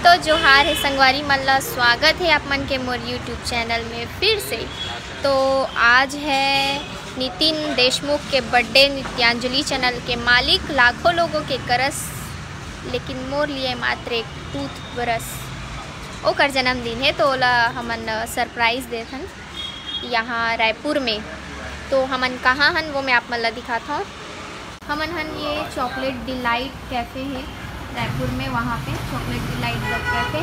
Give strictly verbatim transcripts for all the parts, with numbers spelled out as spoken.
तो जोहार हे संगवारी मन ला, स्वागत हे आप मन के मोर YouTube चैनल में फिर से। तो आज है नितिन देशमुख के बर्थडे, नित्यांजलि चैनल के मालिक लाखों लोगों के करस, लेकिन मोर लिए मात्र एक टूथब्रश। ओकर जन्मदिन हे, तो ओला हमन सरप्राइज देथन यहाँ रायपुर में। तो हमन कहाँ हन, वो मैं आप मन ला दिखात हौं। हमन हन ये चॉकलेट डिलाइट कैफे हे रायपुर में, वहाँ पे चॉकलेट डिलाइट कैफे।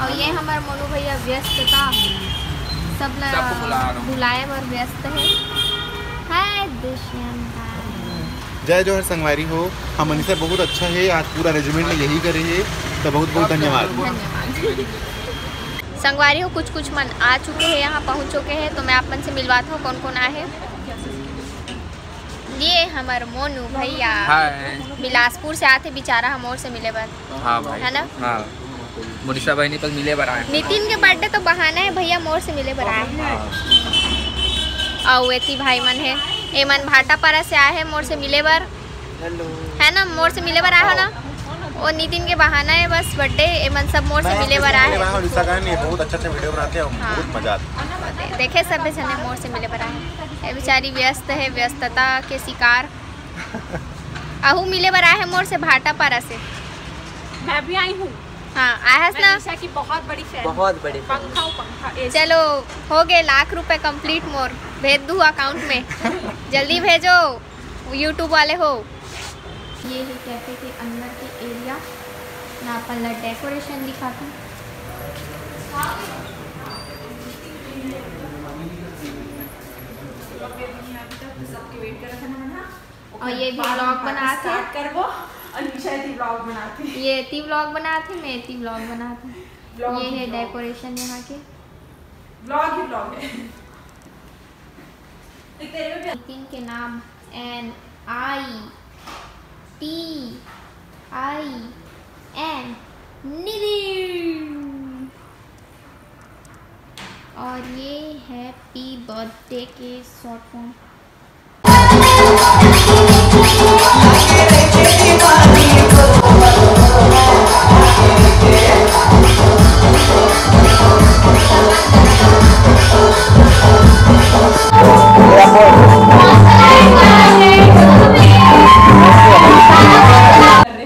और ये हमर मोनू भैया व्यस्तता, सब ला सबको बुला रहा हूँ। बुलाए बर व्यस्त हे। हाय दुष्यंत भाई। जय जोहार संगवारी हो, हमन से बहुत अच्छा हे, आज पूरा रेजिमेंट में यही करे हे, तो बहुत बहुत धन्यवाद। धन्यवाद। संगवारी हो, कुछ कुछ मन आ चुके हैं, यहाँ पहुँच चुके हैं, तो मैं आप मन से मिलवात हूँ कौन कौन आए हैं। ये हमर मोनू भैया हाय। बिलासपुर से आथे बेचारा, हम मोर से मिले बर। हाँ भाई। है ना? हाँ। मोनिशा बहनी पर मिले बर आए। नितिन के बर्थडे तो बहाना है भैया, मोर से मिले बर आए हैं। हाँ। अउ एती भाई मन है, ए मन भाटापारा से आए हैं मोर से मिले बर। हेलो। है ना, मोर से मिले बर आए हो ना? वो नितिन के बहाना है बस बर्थडे, ए मन सब मोर से मैं मिले बर आए हैं। वहाँ उड़ीसा का नहीं, बहुत अच्छा अच्छा वीडियो बनाते हैं, हाँ। बहुत मजा आता है। देखे सब जने मोर से मिले बर आए हैं। ये बेचारी व्यस्त है, व्यस्तता के शिकार। अहू मिले बर आए हैं मोर से भाटापारा से। मैं भी आई हूँ। हाँ, आए हस मैं ना? निशा की बहुत बड़ी फैन। बहुत बड़ी फैन। पंखा हो, पंखा, एसी। चलो, हो गए लाख रुपए कंप्लीट मोर। भेज दू अकाउंट में। जल्दी भेजो YouTube वाले हो। ये है कैफे के अंदर के एरिया। मैं अपन ला डेकोरेशन दिखाती हूँ। सबके वेट कर रखा ना, और ये भी व्लॉग बनात हे। स्टार्ट करबो और निशा एती व्लॉग बनात हे। ये एती व्लॉग बनात हे, मैं एती व्लॉग बनात हूँ। व्लॉग ये ही है व्लॉग। डेकोरेशन यहाँ के। व्लॉग ही व्लॉग है। देख तेरे में भी नितिन के नाम N I T I N, Nitin. और ये हैप्पी बर्थडे के short form.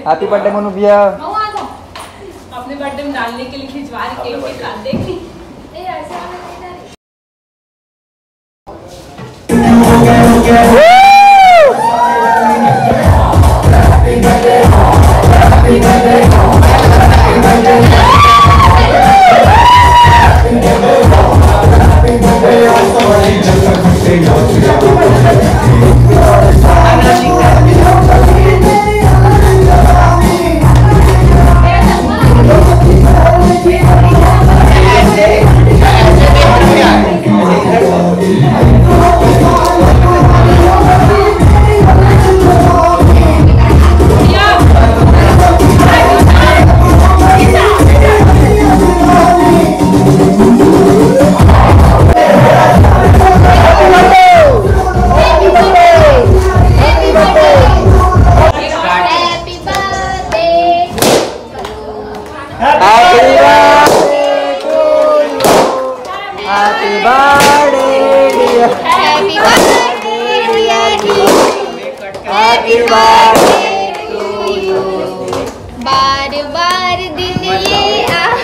Happy birthday Monu भैया। अपने बर्थडे में डालने के लिए खिंचवा रही केक के साथ, देखी। Happy birthday to you. Happy birthday dear. Happy birthday dear. Happy birthday to you. बार बार दिन ये आए,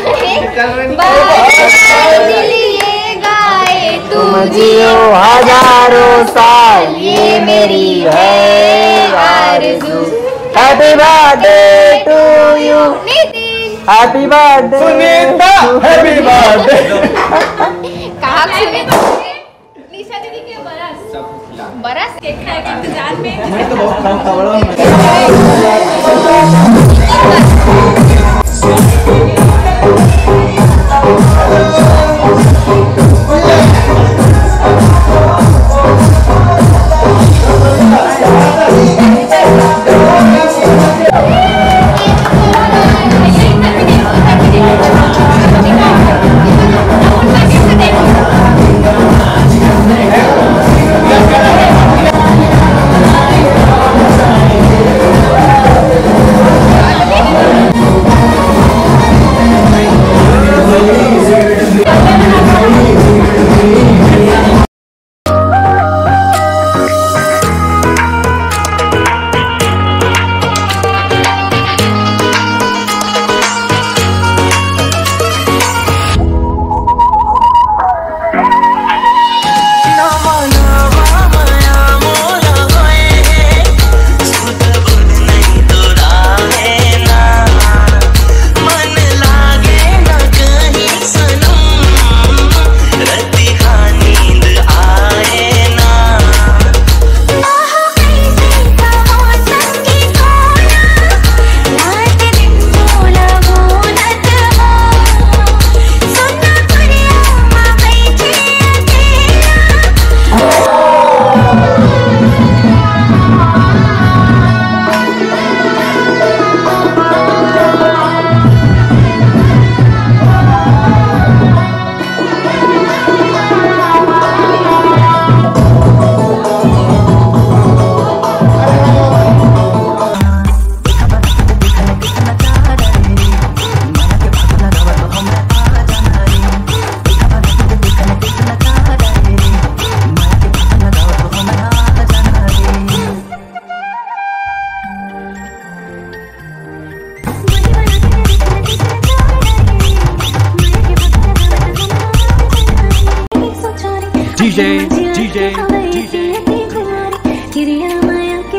बार बार दिल ये गाए, तुम जियो हजारों साल, ये मेरी है आरज़ू। Happy birthday to you. Nitin. Happy birthday Sunita. Happy birthday। कहाँ सुनीता? निशा दीदी के बरस। बरस? केक खाए के इंतजार में। मैं तो बहुत कम खा रहा हूँ।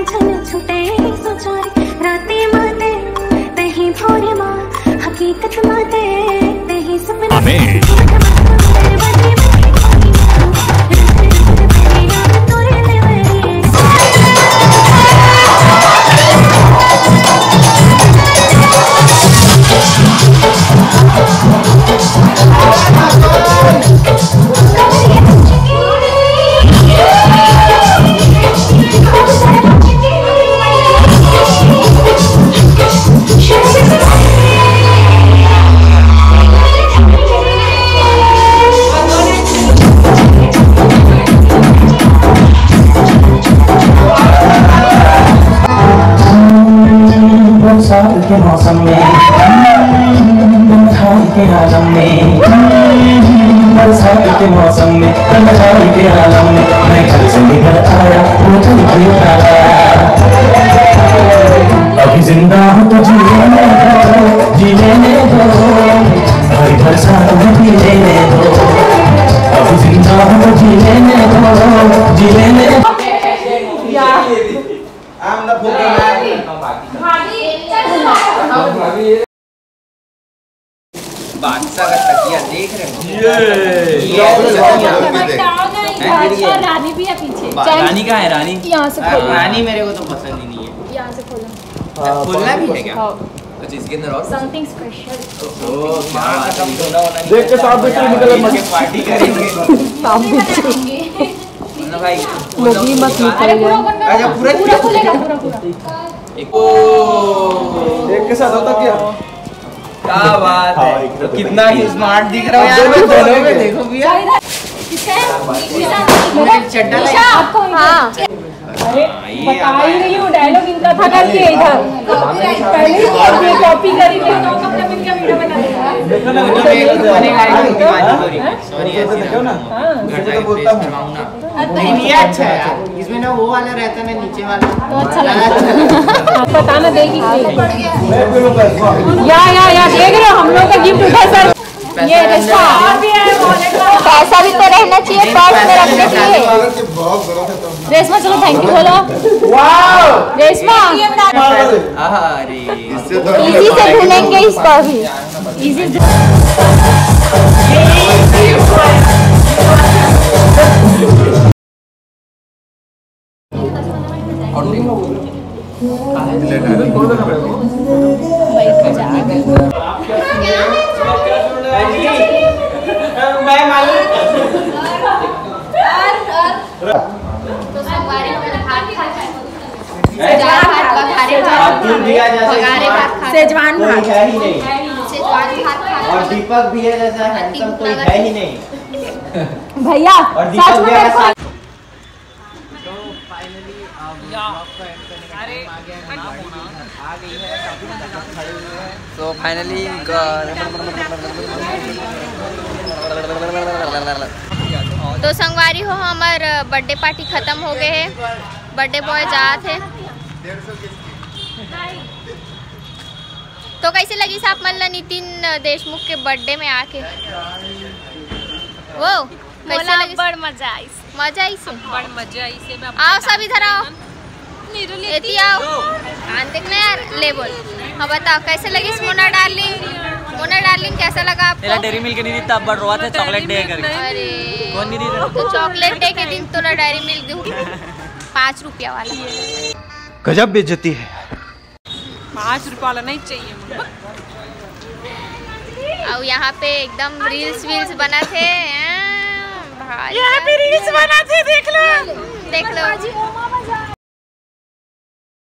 छन छुटे सोचोरी राते माते तही भोरे मा हकीकत माते तही सपना। बरसात के मौसम में, बरसात के आलम में, बरसात के मौसम में, बरसात के आलम में, मैं घर से निकल आया, वो घर भी आया। अभी जिंदा हूँ तो जी लेने दो, जी लेने दो, हर बरसात में जी लेने दो। अभी जिंदा हूँ तो जी लेने दो, जी लेने दो। बादशाह का तकिया देख रहे हो? ये। ये चॉकलेट, चॉकलेट। रानी भी है पीछे। रानी कहाँ है रानी? यहाँ से खोलो। रानी मेरे को तो पसंद ही नहीं है। यहाँ से खोलो। खोलना भी है क्या? हाँ। अच्छा, इसके अंदर और something special। देख के साफ भी निकल। पार्टी करेंगे। साफ भी। भाई, मोगली मत निकल जाए। अच्छा, पूरा पूरा खुलेगा, पूरा पूरा। एक, ओ। एक के साथ होता क्या? क्या बात है। तो कितना ही स्मार्ट दिख रहा है यार, दोनों में देखो भैया। किसका है? ईशा। चड्डा ईशा, आपको हाँ। अरे, बता ही रही हूँ, डायलॉग इनका था ना कि इधर पहले ही कॉपी करी थी। सॉरी, ऐसी ना। हाँ। घर जाके फ्रेश करवाऊँ ना। ये अच्छा है यार, इसमें ना वो वाला रहता है ना, नीचे वाला। तो अच्छा लगता है। पता ना देगी। या, या, या, देख रहे हो, हम लोग का गिफ्ट उठा सर। ये रेशमा। पैसा भी तो रहना चाहिए पर्स में रखने के लिए। रेशमा, चलो थैंक यू बोलो। रेशमा। अरे। इसी से ढूंढेंगे इसको अभी। इजी। सेजवान भात। सेजवान भात। और दीपक भी है जैसा हैंडसम कोई है ही नहीं। भैया, और दीपक भी है। तो फाइनली तो संगवारी हो, हमर बर्थडे पार्टी खत्म हो गए है। बर्थडे बॉय जात है। तो कैसे लगिस आप मन ला नितिन देशमुख के बर्थडे में आके? वो कैसे लगिस? बड़ मजा आइस। मजा आइस। बड़ मजा आइस। आओ सब इधर आओ। एती आओ। कान देख ना यार, ले बोल। हाँ बताओ कैसे लगिस मोना डार्लिंग? मोना डार्लिंग कैसा लगा आपको? तेरा डेरी मिल्क नहीं देता, अब रोआ था चॉकलेट डे करके। अरे कौन नहीं देता? तो चॉकलेट डे के दिन तोला डेरी मिल्क दूँ, पाँच रुपया वाला। गजब बेइज्जती है। पाँच रुपया वाला नहीं चाहिए मुझे। और यहाँ पे एकदम रील्स वील्स बनाते हैं। हाँ, भाई यहाँ पे रील्स बनाते हैं, देख लो। देख लो।